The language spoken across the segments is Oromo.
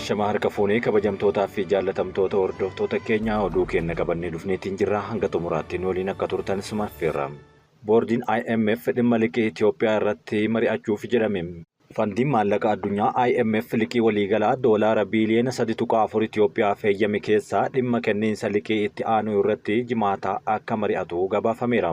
Ashama harka fuunee kabajamtootaa fi jaallatamtoota hordoftoota keenya oduu keenya qabannee dhufneetiin jirra. Hanga xumuraatti nu waliin akka turtan simaffeerra. Boordiin IMF dhimma liqii Itoophiyaa irratti mari'achuuf jedhame. Fandiin maallaqa addunyaa IMF liqii waliigalaa doolaara biiliyoona 3.4 Itoophiyaaf heeyyame keessaa dhimma kenniinsa liqii itti aanu irratti jimaataa akka mari'atu gabaafameera.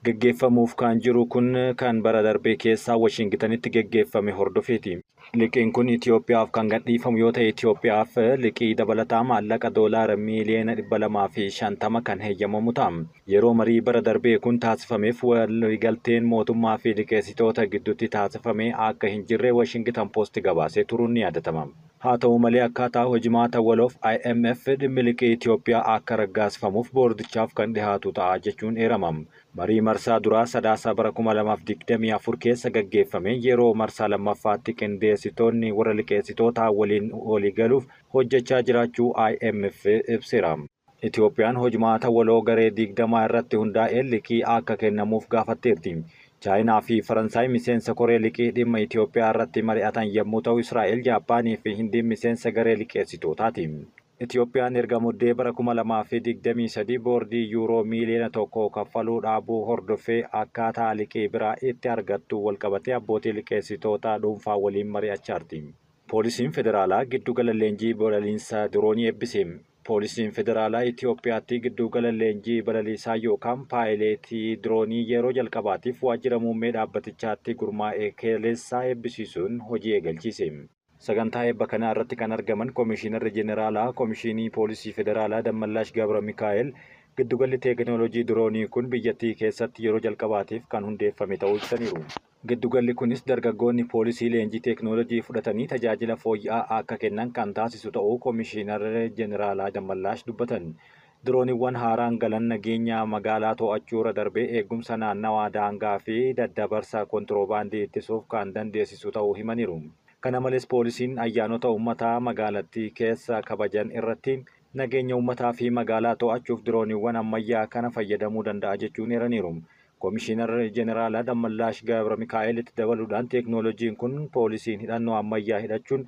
Geggeeffamuuf kan jiru kun kan bara darbee keessaa Washingitanitti geggeeffame hordofeeti. Liqiin kun Itoophiyaaf kan gadhiifamu yoo ta'e, Itoophiyaaf liqii dabalataa maallaqa doolaara miiliyoona 250 kan heeyyamamu ta'a. Yeroo marii bara darbee kun taasifameef waliigalteen mootummaa fi liqeessitoota gidduutti taasifame akka hin jirre Washington Post gabaasee turuun ni yaadatama. Haa ta'u malee, akkaataa hojimaata waloof IMF dhimmi liqii Itoophiyaa akka raggaasifamuuf boordichaaf kan dhihaatu ta'a jechuun eerama. Marii marsaa duraa Sadaasa bara 2024 keessa gaggeeffame yeroo marsaa lammaffaatti qindeessitoonni warra liqeessitootaa waliin waliigaluuf hojjechaa jiraachuu IMF ibseera. Itoophiyaan hojimaata waloo garee 20 irratti hundaa'ee liqii akka kennamuuf gaafatteerti. Chaayinaa fi Faransaay miseensa koree liqii dhimma Itoophiyaa irratti mari'atan yommuu ta'u, Israa'el, Jaappaanii fi Hindiin miseensa garee liqeessitootaati. Itoophiyaan erga Muddee bara 2023 boordii yuuroo miiliyoona 1 kaffaluu dhaabuu hordoffee akkaataa liqii biraa itti argattu walqabatee abbootii liqeessitoota dhuunfaa waliin mari'achaa jirti. Poolisiin Federaalaa giddugala leenjii balaliinsa diroonii eebbise. Poolisiin Federaalaa Itoophiyaatti giddugala leenjii balaliisaa yookaan paayileetii diroonii yeroo jalqabaatiif waajjira muummee dhaabbatichaatti gurmaa'e kaleessaa eebbisiisuun hojii eegalchiise. Sagantaa eebba kanaa irratti kan argaman Komishinarri Jeneraalaa Komishinii Poolisii Federaalaa Dammallaash Gabra Mikaa'el, giddugalli teekinooloojii diroonii kun biyyattii keessatti yeroo jalqabaatiif kan hundeeffame ta'uu ibsaniiru. Giddugalli kunis dargaggoonni poolisii leenjii teekinooloojii fudhatanii tajaajila fooyya'aa akka kennan kan taasisu ta'uu Komishinarri Jeneraalaa Dammallaash dubbatan. Dirooniiwwan haaraan galan nageenya magaalaa to'achuu irra darbee eegumsa naannawaa daangaa fi daddabarsa kontiroobaandii ittisuuf kan dandeessisu ta'uu himaniiru. Kana malees, poolisiin ayyaanota uummataa magaalattii keessa kabajan irratti nageenya uummataa fi magaalaa to'achuuf dirooniiwwan ammayyaa kana fayyadamuu danda'a jechuun eeraniiru. Komishinarri Jeneraalaa Dammallaash Gabra Mikaa'el itti dabaluudhaan, teekinooloojiin kun poolisiin hidhannoo ammayyaa hidhachuun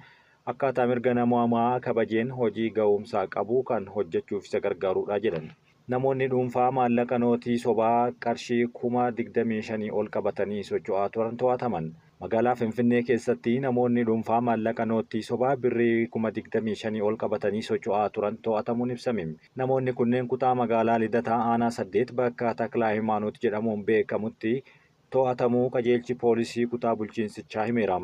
akkaataa mirga namoomaa kabajeen hojii ga'umsaa qabu kan hojjechuuf isa gargaarudha jedhan. Namoonni dhuunfaa maallaqa nootii sobaa qarshii 25,000 ol qabatanii socho'aa turan to'ataman. Magaalaa Finfinnee keessatti namoonni dhuunfaa maallaqa nootii sobaa birrii 25,000 ol qabatanii socho'aa turan to'atamuun ibsame. Namoonni kunneen kutaa magaalaa Lidataa aanaa 8 bakka Taklaa Hayimaanoot jedhamuun beekamutti to'atamuu qajeelchi poolisii kutaa bulchiinsichaa himeera.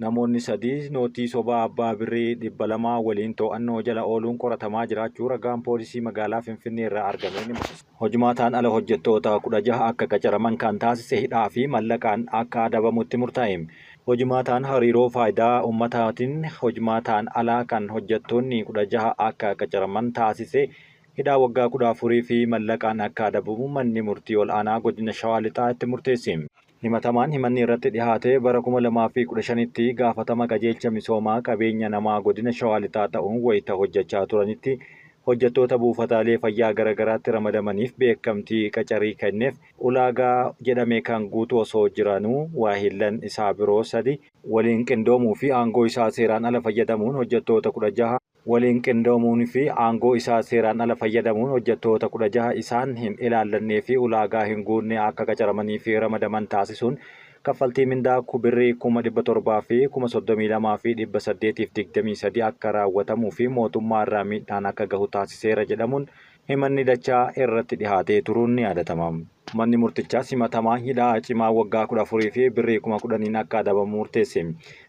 Namoonni sadii nootii sobaa abbaa birrii 200 waliin to'annoo jala ooluun qoratamaa jiraachuu ragaan poolisii magaalaa Finfinnee irraa argame ni mul'isa. Hojimaataan ala hojjettoota 16 akka qacaraman kan taasise hidhaa fi mallaqaan akka adabamutti murtaa'e. Hojimaataan hariiroo faayidaa uummataatiin hojimaataan alaa kan hojjettoonni 16 akka qacaraman taasise hidhaa waggaa 14 fi mallaqaan akka adabamu manni murtii ol'aanaa godina Shawaa Lixaa itti murteesse. Himatamaan himanni irratti dhihaate bara 2015tti gaafatama qajeelcha misoomaa qabeenya namaa godina Shawaa Lixaa ta'uun wayita hojjechaa turanitti hojjettoota buufataalee fayyaa garaagaraatti ramadamaniif beekamtii qacarii kenneef ulaagaa jedhame kan guutu osoo jiranuu, waahillan isaa biroo sadi waliin qindoomuu fi aangoo isaa seeraan ala fayyadamuun hojjettoota 16 waliin qindoomuun fi aangoo isaa seeraan ala fayyadamuun hojjettoota 16 isaan hin ilaallannee fi ulaagaa hin guunne akka qacaramanii fi ramadaman taasisuun kaffaltii mindaa birrii 732,823 akka raawwatamuu fi mootummaa irraa miidhaan akka gahu taasiseera jedhamuun himanni dachaa irratti dhihaatee turuun ni yaadatama. Manni murtichaas himatamaa hidhaa cimaa waggaa 14 fi birrii 10,000n akka adabamu murteesse.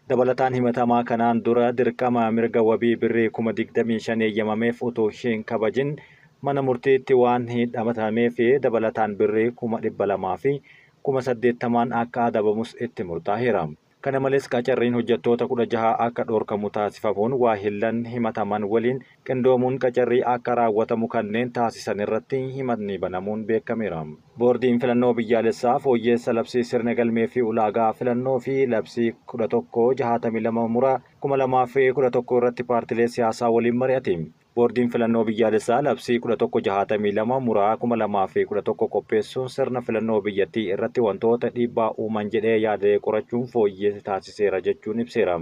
Dabalataan, himatamaa kanaan dura dirqama mirga wabii birrii 25,000 eeyyamameef utuu hin kabajin mana murtiitti waan hidhamameef dabalataan birrii 280,000n akka adabamus itti murtaa'eera. Kana malees, qacarriin hojjettoota 16 akka dhorkamu taasifamuun waahillan himataman waliin qindoomuun qacarrii akka raawwatamu kanneen taasisan irratti himatni banamuun beekameera. Boordiin filannoo biyyaalessaa fooyyeessa labsii sirna galmee fi ulaagaa filannoo fi labsii 1162 muraa 2011 irratti paartilee siyaasaa waliin mari'ate. Boordiin filannoo biyyaalessaa labsii 1162 muraa 2011 qopheessuun sirna filannoo biyyattii irratti wantoota dhiibbaa uuman jedhee yaadee qorachuun fooyyee taasiseera jechuun ibseera.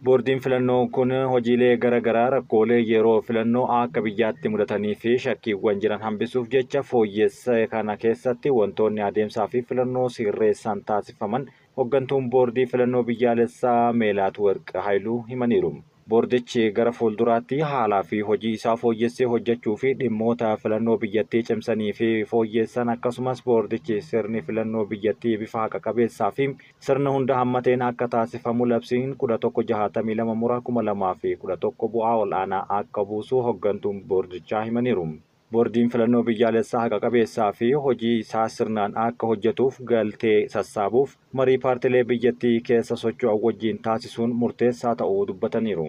Boordiin filannoo kun hojiilee garaagaraa rakkoolee yeroo filannoo akka biyyaatti mudatanii fi shakkiiwwan jiran hambisuuf jecha fooyyessa kana keessatti wantoonni adeemsaa fi filannoo sirreessan taasifaman hooggantuun boordii filannoo biyyaalessaa Meelaatwarq Haayiluu himaniiru. Boordichi gara fuulduraatti haalaa fi hojii isaa fooyyessee hojjechuu fi dhimmoota filannoo biyyattii cimsanii fi fooyyessan akkasumas boordichi sirni filannoo biyyattii bifa haqa qabeessaa fi sirna hunda hammateen akka taasifamu labsiin 1162 muraa 2011 bu'aa ol'aanaa akka buusu hooggantuun boordichaa himaniiru. Boordiin filannoo biyyaalessaa haqa qabeessaa fi hojii isaa sirnaan akka hojjetuuf galtee sassaabuuf marii paartilee biyyattii keessa socho'an wajjin taasisuun murteessaa ta'uu dubbataniiru.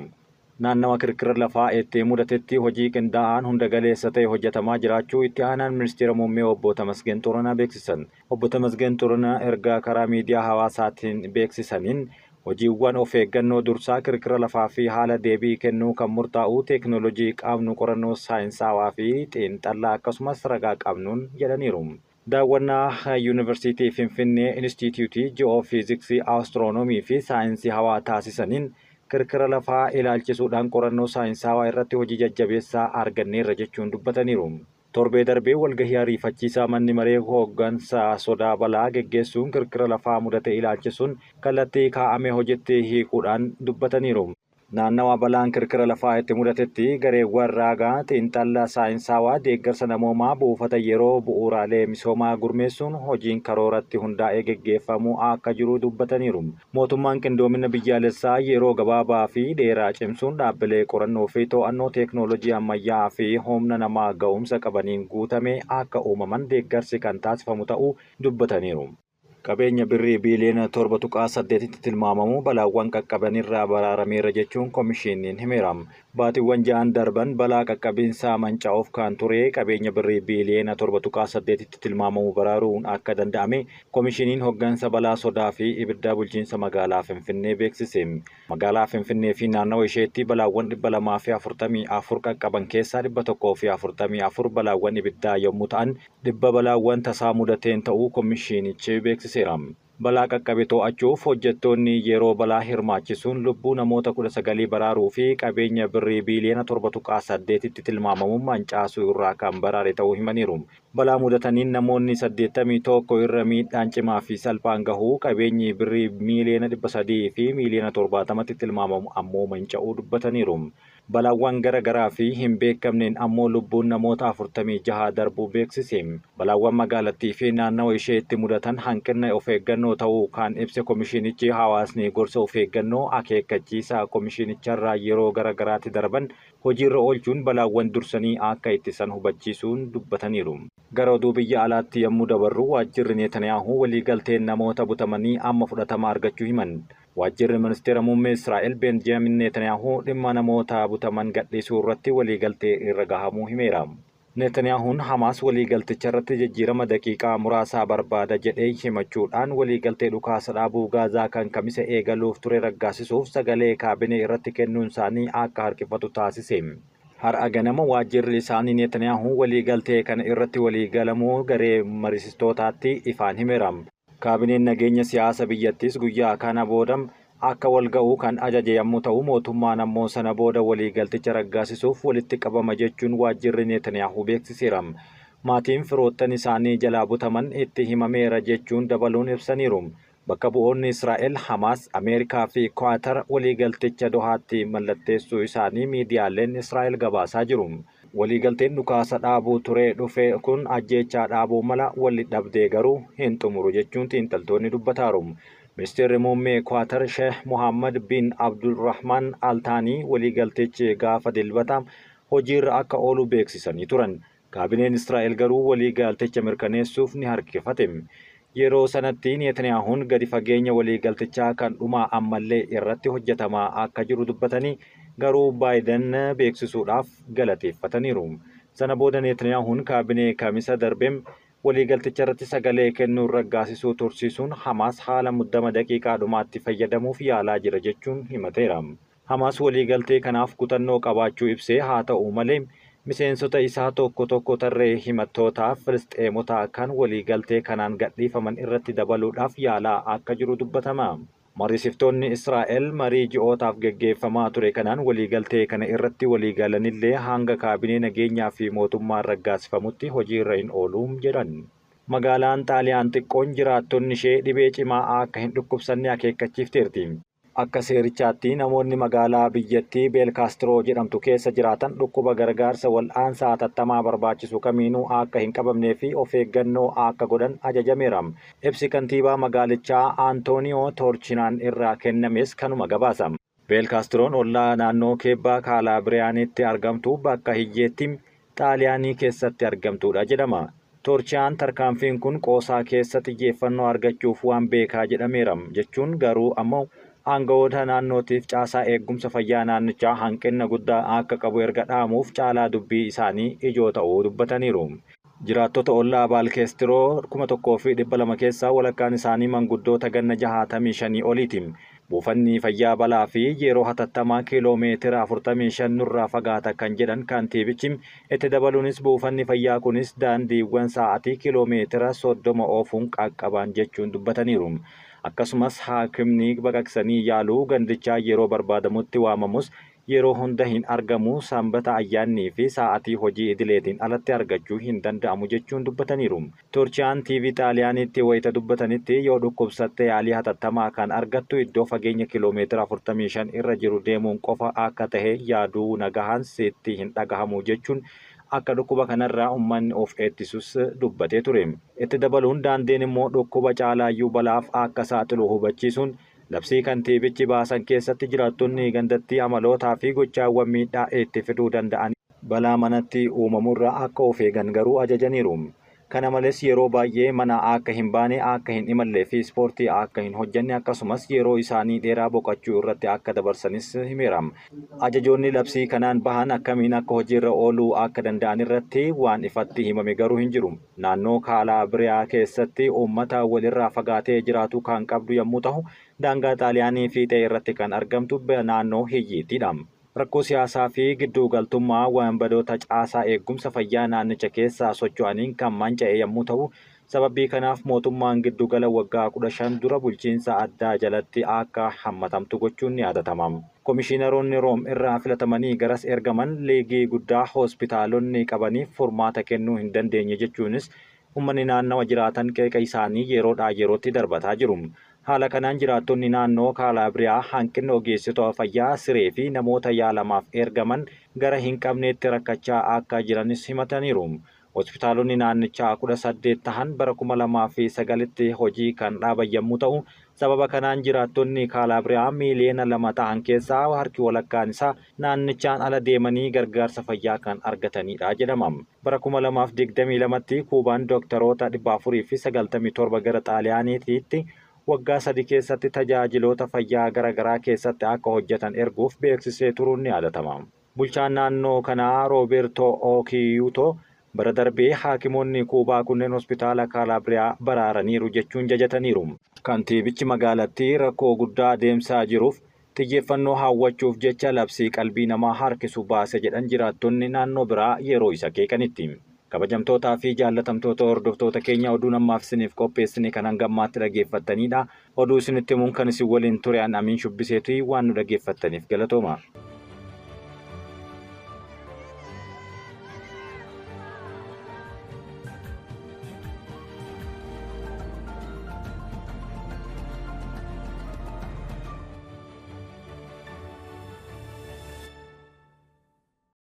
Naannawa kirkira lafaa itti mudatetti hojii qindaa'aan hunda galeessa ta'e hojjetamaa jiraachuu itti aanaan ministeera muummee obbo Tamasgeen Xurunaa beeksisan. Obbo Tamasgeen Xurunaa ergaa karaa miidiyaa hawaasaatiin beeksisaniin hojiiwwan of eeggannoo dursaa kirkira lafaa fi haala deebii kennuu kan murtaa'u teeknooloojii qabnu qorannoo saayinsaawaa fi xiinxallaa akkasumas ragaa qabnuun jedhaniiru. Daawwannaa Yuunivarsiitii Finfinnee Inistituutii Ji'oofiiziksii Astiroonoomii fi Saayinsii Hawaa taasisaniin kirkira lafaa ilaalchisuudhaan qorannoo saayinsaawaa irratti hojii jajjabeessaa arganneerra jechuun dubbataniiru. Torbee darbee walgahii ariifachiisaa manni maree hooggansa sodaa balaa geggeessuun kirkira lafaa mudate ilaalchisuun kallattii kaa'ame hojiitti hiikuudhaan dubbataniiru. Naannawa balaan kirkira lafaa itti mudatetti gareewwan raagaa xiinxala saayinsaawaa deeggarsa namoomaa buufata yeroo bu'uuraalee misoomaa gurmeessuun hojiin karooratti hundaa'ee geggeeffamuu akka jiru dubbataniiru. Mootummaan qindoomina biyyaalessaa yeroo gabaabaa fi dheeraa cimsuun dhaabbilee qorannoo fi to'annoo teeknooloojii ammayyaa fi humna namaa ga'umsa qabaniin guutame akka uumaman deeggarsi kan taasifamu ta'uu dubbataniiru. Qabeenya birrii biiliyoona 7.8tti tilmaamamu balaawwan qaqqabanirraa baraarameera jechuun koomishiniin himeera. Baatiiwwan ja'an darban balaa qaqqabinsaa manca'uuf kan ture qabeenya birrii biiliyoona 7.8tti tilmaamamu baraaruun akka danda'ame koomishiniin hooggansa balaa sodaa fi ibiddaa bulchiinsa magaalaa Finfinnee beeksise. Magaalaa Finfinnee fi naannawa isheetti balaawwan 244 qaqqaban keessaa 144 balaawwan ibiddaa yommuu ta'an 100 balaawwan tasaa mudateen ta'uu koomishinichi beeksiseera. Balaa qaqqabe to'achuuf hojjettoonni yeroo balaa hirmaachisuun lubbuu namoota 19 baraaruu fi qabeenya birrii biiliyoona 7.8tti tilmaamamu mancaasuu irraa kan baraare ta'uu himaniiru. Balaa mudataniin namoonni 81 irra miidhaan cimaa fi salphaan gahuu qabeenyi birrii miiliyoona 300 fi miiliyoona 70tti tilmaamamu ammoo manca'uu dubbataniiru. Balaawwan gara garaa fi hin beekamneen ammoo lubbuun namoota 46 darbuu beeksise. Balaawwan magaalattii fi naannawa isheetti mudatan hanqina of eeggannoo ta'uu kan ibse koomishinichi hawaasni gorsa of eeggannoo akeekkachiisaa koomishinicharraa yeroo gara garaatti darban hojiirra oolchuun balaawwan dursanii akka ittisan hubachiisuun dubbataniiru. Gara oduu biyya alaatti yommuu dabarru waajjirri Netanyaahuu waliigalteen namoota butamanii amma fudhatama argachuu himan. Waajjirri ministeera muummee Israa'el Benjaamin Netanyaahuu dhimma namoota butaman gadhiisuu irratti waliigaltee irra gahamuu himeera. Netanyaahuun Hamaas waliigalticha irratti jijjiirama daqiiqaa muraasaa barbaada jedhee himachuudhaan waliigaltee dhukaasa dhaabuu Gaazaa kan kamise eegaluuf ture raggaasisuuf sagalee kaabinee irratti kennuun isaanii akka harkifatu taasise. Har'a ganama waajjirri isaanii Netanyaahuu waliigaltee kana irratti waliigalamuu garee mariisistootaatti ifaan himeera. Kaabineen nageenya siyaasa biyyattiis guyyaa kana booda akka wal ga'u kan ajaje yommuu ta'u mootummaan ammoo sana booda waliigalticha raggaasisuuf walitti qabama jechuun waajjirri Netanyaahuu beeksiseera. Maatiin firoottan isaanii jalaa butaman itti himameera jechuun dabaluun ibsaniiru. Bakka bu'oonni Israa'el, Hamaas, Ameerikaa fi Kwaatar waliigalticha Dohaatti mallatteessuu isaanii miidiyaaleen Israa'el gabaasaa jiru. Waliigalteen dhukaasa dhaabuu ture dhufe kun ajjeechaa dhaabuu mala wali dhabdee garuu hin xumuru jechuun xiinxaltoonni dubbataaru. Ministeerri muummee Kwaatar Sheekh Mohammad bin Abdulrahman Altaanii waliigaltichi gaafa dilbata hojiirra akka oolu beeksisanii turan. Kaabineen Israa'el garuu waliigalticha mirkaneessuuf ni harkifate. Yeroo sanatti Netanyaahuun gadi fageenya waliigaltichaa kan dhumaa ammallee irratti hojjetamaa akka jiru dubbatanii garuu Baayiden beeksisuudhaaf galateeffataniiru. Sana booda Netanyaahuun kaabinee kamisa darbeem waliigalticha irratti sagalee kennuun raggaasisuu tursiisuun Hamaas haala muddama daqiiqaa dhumaatti fayyadamuuf yaalaa jira jechuun himateera. Hamaas waliigaltee kanaaf kutannoo qabaachuu ibsee haa ta'u malee miseensota isaa tokko tokko tarree himattootaa Filisxeemotaa kan waliigaltee kanaan gadhiifaman irratti dabaluudhaaf yaalaa akka jiru dubbatama. Mariisiftoonni Israa'el marii ji'ootaaf geggeeffamaa ture kanaan waliigaltee kana irratti waliigalanillee hanga kaabinee nageenyaa fi mootummaan raggaasifamutti hojiirra hin oolu jedhan. Magaalaan Xaaliyaan xiqqoon jiraattonni ishee dhibee cimaa akka hin dhukkubsanne akeekkachiifteerti. Akka seerichaatti namoonni magaalaa biyyattii Beelkaastiroo jedhamtu keessa jiraatan dhukkuba gargaarsa wal'aansaa hatattamaa barbaachisu kamiinuu akka hin qabamnee fi of eeggannoo akka godhan ajajameera. Ibsi kantiibaa magaalichaa Antooniyoo Toorchinaan irraa kennames kanuma gabaasa. Beelkaastiroon ollaa naannoo Keebbaa Kaalaabiriyaanitti argamtu bakka hiyyeetti Xaaliyaanii keessatti argamtudha jedhama. Toorchiyaan tarkaanfiin kun qoosaa keessa xiyyeeffannoo argachuuf waan beekaa jedhameera jechuun garuu ammoo aangawoota naannootiif caasaa eegumsa fayyaa naannichaa hanqina guddaa akka qabu erga dhaamuuf caalaa dubbii isaanii ijoo ta'uu dubbataniiru. Jiraattota ollaa Baalkeestiroo 1200 keessaa walakkaan isaanii manguddoota ganna 65 oliiti. Buufanni fayyaa balaa fi yeroo hatattamaa kiiloomeetira 45 nurraa fagaata kan jedhan kantiibichi itti dabaluunis buufanni fayyaa kunis daandiiwwan sa'aatii kiiloomeetira 30 oofuun qaqqaban jechuun dubbataniiru. Akkasumas haakimni baqaqsanii yaaluu gandichaa yeroo barbaadamutti waamamus yeroo hunda hin argamu, sanbata, ayyaannii fi sa'aatii hojii idileetiin alatti argachuu hin danda'amu jechuun dubbataniiru. Turkiyaan TV Xaaliyaanitti wayita dubbatanitti yoo dhukkubsatte yaalii hatattamaa kan argattu iddoo fageenya kiiloomeetira 45 irra jiru deemuun qofa akka tahe yaaduu nagahaan sitti hin dhagahamu jechuun akka dhukkuba kanarraa uummanni of eeggatus dubbatee ture. Itti dabaluun daandiin immoo dhukkuba caalaayyuu balaaf akka saaxilu hubachiisuun labsii kantiibichi baasan keessatti jiraattonni gandatti amalootaa fi gochaawwan miidhaa itti fiduu danda'an balaa manatti uumamurraa akka of eegan garuu ajajaniiru. Kana malees yeroo baay'ee mana akka hin baane, akka hin imallee fi ispoortii akka hin hojjenne akkasumas yeroo isaanii dheeraa boqochuu irratti akka dabarsanis himeera. Ajajoonni labsii kanaan bahan akkamiin akka hojiirra ooluu akka danda'an irratti waan ifatti himame garuu hin jiru. Naannoo Kaalaabiriyaa keessatti uummata walirraa fagaatee jiraatu kan qabdu yommuu ta'u, daangaa Xaaliyaanii fiixee irratti kan argamtu naannoo hiyyeettiidha. Rakkoo siyaasaa fi gidduu galtummaa waanbadoota caasaa eegumsa fayyaa naannicha keessaa socho'aniin kan manca'e yommuu ta'u, sababii kanaaf mootummaan giddugala waggaa 15 dura bulchiinsa addaa jalatti akka hammatamtu gochuun ni yaadatama. Komishiinaroonni Room irraa filatamanii garas ergaman liigii guddaa hospitaalonni qabaniif furmaata kennuu hin dandeenye jechuunis uummanni naannawa jiraatan qeeqa isaanii yeroodhaa yerootti darbataa jiru. Haala kanaan jiraattonni naannoo Kaalaabiriyaa hanqina ogeessota fayyaa siree fi namoota yaalamaaf ergaman gara hin qabneetti rakkachaa akka jiranis himataniiru. Hospitaalonni naannichaa 18 tahan bara 2009tti hojii kan dhaaban yommuu ta'u, sababa kanaan jiraattonni Kaalaabiriyaa miiliyoona 2 tahan keessaa harki walakkaan isaa naannichaan ala deemanii gargaarsa fayyaa kan argatanidha jedhama. Bara 2022tti Kuubaan dooktaroota 497 gara Xaaliyaaniitti waggaa 3 keessatti tajaajiloota fayyaa garaagaraa keessatti akka hojjetan erguuf beeksisee turuun ni yaadatama. Bulchaan naannoo kanaa Rooberto Okiyuto bara darbee haakimoonni Kuubaa kunneen hospitaala Kaalaabiriyaa baraaraniiru jechuun jajataniiru. Kantiibichi magaalattii rakkoo guddaa adeemsaa jiruuf xiyyeeffannoo hawwachuuf jecha labsii qalbii namaa harkisu baase jedhan jiraattonni naannoo biraa yeroo isa qeeqanitti. Kabajamtootaa fi jaallatamtoota hordoftoota keenya oduu ammaaf isiniif qopheessine kan hanga ammaatti dhaggeeffattanidha. Oduu isinitti himuun kan isin waliin ture an Amiin Shubbiseetu waan nu dhaggeeffattaniif galatooma.